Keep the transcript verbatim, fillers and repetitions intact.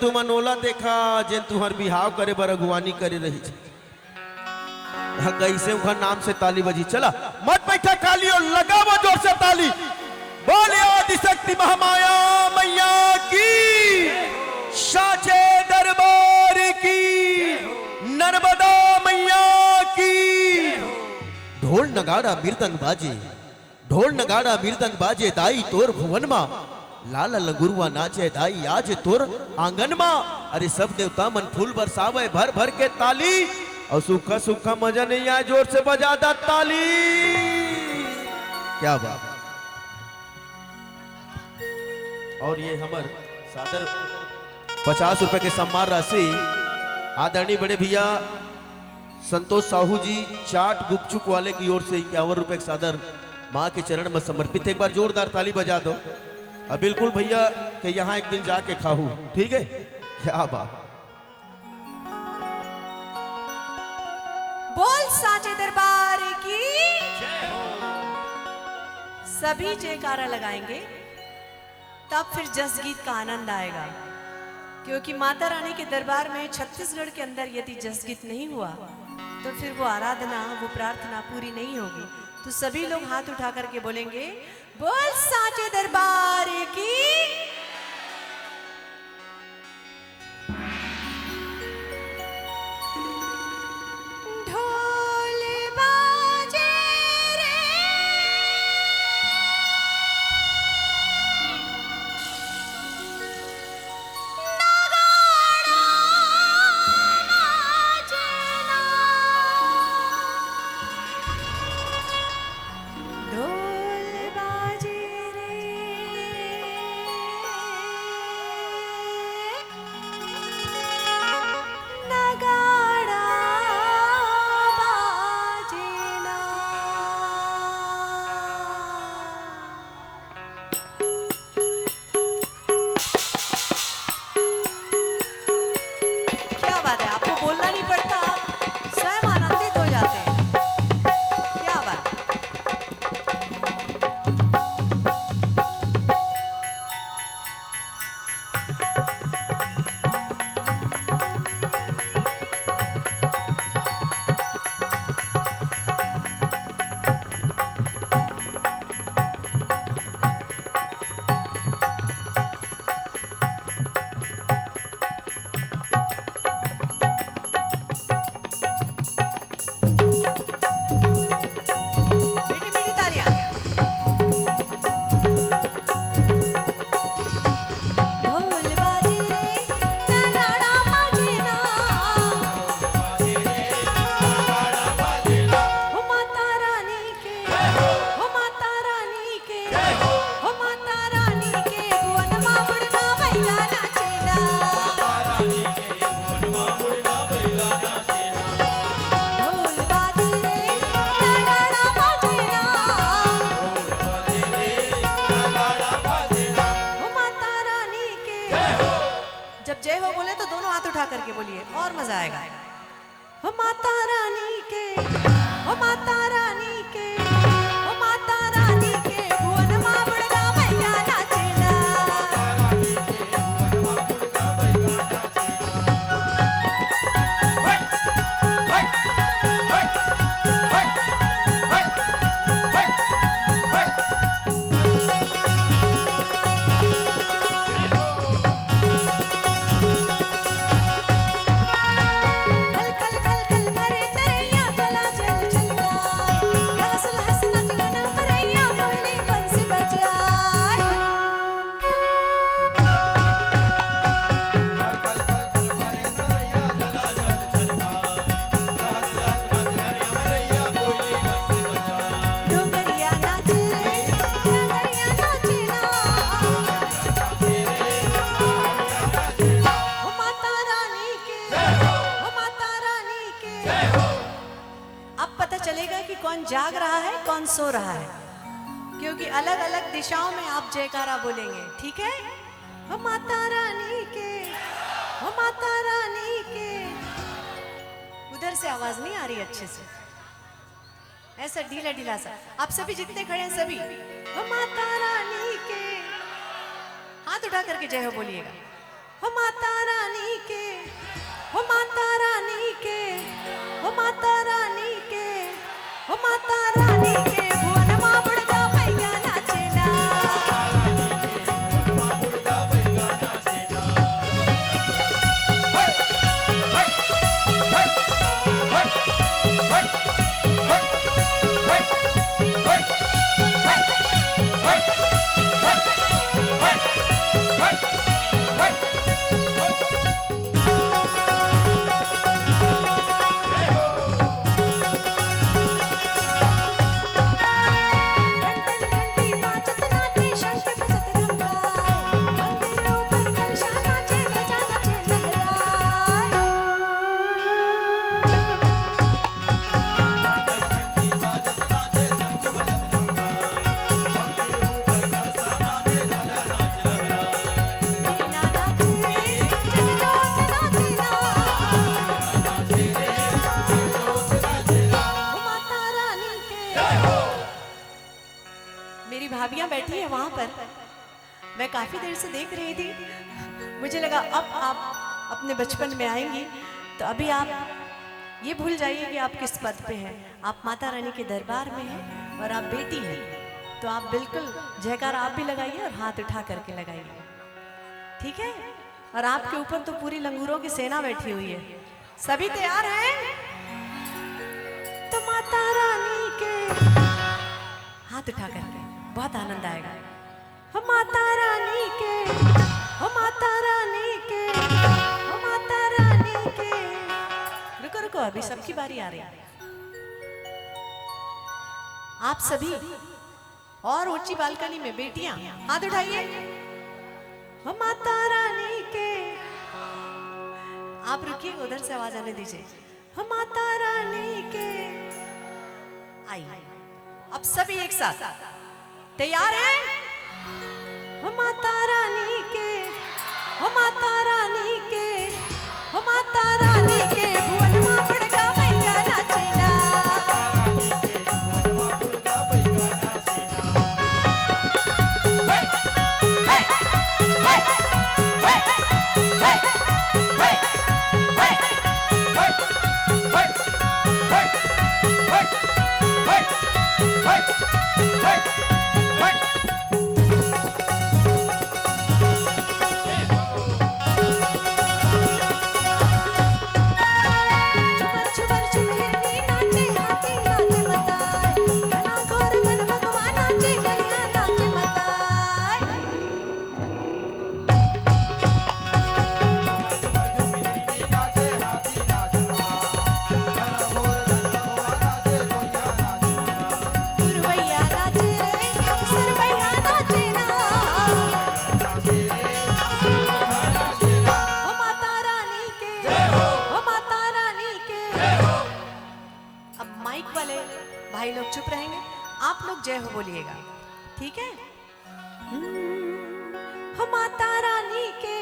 तुमन ओला देखा, जेन तुंहर बिहाव करे बर अगुवानी करे रहिस। हाँ, कइसे उंखर नाम से ताली बजी। चला, मत बइठा खाली अउ लगावा जोर से ताली। बोले आदिशक्ति महामाया मैया की, साचे दरबार की, नर्मदा मैया की। ढोल नगाड़ा मृदंग बाजे, ढोल नगाड़ा मृदंग बाजे दाई तोर भुवन मा, लाला लंगुरवा नाचे दाई आज तोर आंगन मा। अरे सब देवता मन फूल बरसावे भर भर के ताली, अउ सूखा सूखा मजा नइ आय, जोर से बजा दा ताली। क्या बात। अउ ये हमर सादर पचास रुपए के सम्मान राशि आदरणीय बड़े भैया संतोष साहू जी, चाट गुपचुप वाले की ओर से इक्यावन रुपए के सादर माँ के चरण में समर्पित। एक बार जोरदार ताली बजा दो। अब बिल्कुल भैया के यहाँ एक दिन जाके खाहू, ठीक है? क्या बात। बोल साचे दरबार की। सभी जयकारा लगाएंगे, तब फिर जसगीत का आनंद आएगा, क्योंकि माता रानी के दरबार में छत्तीसगढ़ के अंदर यदि जसगीत नहीं हुआ तो फिर वो आराधना, वो प्रार्थना पूरी नहीं होगी। तो सभी लोग हाथ उठा करके बोलेंगे, बोल साचे दरबार की। ढोल बाजे रे, नगाड़ा बाजे ना। ढोल बाजे रे, नगाड़ा बाजे ना। क्या बात है, आपको बोलना नहीं पड़ता, स्वयं आनंदित हो जाते हैं। क्या बात। मीठी मीठी तालियां। ढोल बाजे रे, नगाड़ा बाजे ना। हो माता रानी के, हो माता रानी के, हो माता रानी के, भुवन मा बुढ़ना भैया नाचेला। ढोल बाजे रे, नगाड़ा बाजे ना। हो माता रानी के। जब जय हो बोले तो दोनों हाथ उठा करके बोलिए, और मजा आएगा। हो माता रानी के, हो माता रानी के, हो माता रानी के, भुवन मा बुढ़ना भैया नाचेला। हो माता रानी के, हो माता रानी के। अब पता चलेगा कि कौन जाग रहा है, कौन सो रहा है, क्योंकि अलग-अलग दिशाओं में आप जयकारा बोलेंगे, ठीक है? हो माता रानी के, हो माता रानी के। उधर से आवाज नहीं आ रही अच्छे से, ऐसा ढीला ढीला सा। आप सभी जितने खड़े हैं सभी, हो माता रानी के, हाथ उठा करके जय हो बोलिएगा। हो माता मैं काफी देर से देख रही थी, मुझे लगा अब आप अपने बचपन में आएंगी, तो अभी आप ये भूल जाइए कि आप किस पद पे हैं। आप माता रानी के दरबार में हैं और आप बेटी हैं, तो आप बिल्कुल जयकारा आप भी लगाइए और हाथ उठा करके लगाइए, ठीक है? और आपके ऊपर तो पूरी लंगूरों की सेना बैठी हुई है। सभी तैयार हैं? तो माता रानी के हाथ उठा करके बहुत आनंद आएगा। हो माता रानी के, हो माता रानी के, हो माता रानी के। रुको, रुको, अभी सबकी बारी आ रही है। आप सभी और ऊंची बालकनी में बेटियां, हाथ उठाइए। हो माता रानी के। आप रुकिए, उधर से आवाज आने दीजिए। हो माता रानी के। आइए, अब सभी एक साथ। तैयार हैं? हो माता रानी के, हो माता रानी के, हो माता रानी के, भुवन मा बड़का मैया नाचे ना। अब माइक वाले भाई लोग चुप रहेंगे, आप लोग जय हो बोलिएगा, ठीक है? हम्म, हो माता रानी के,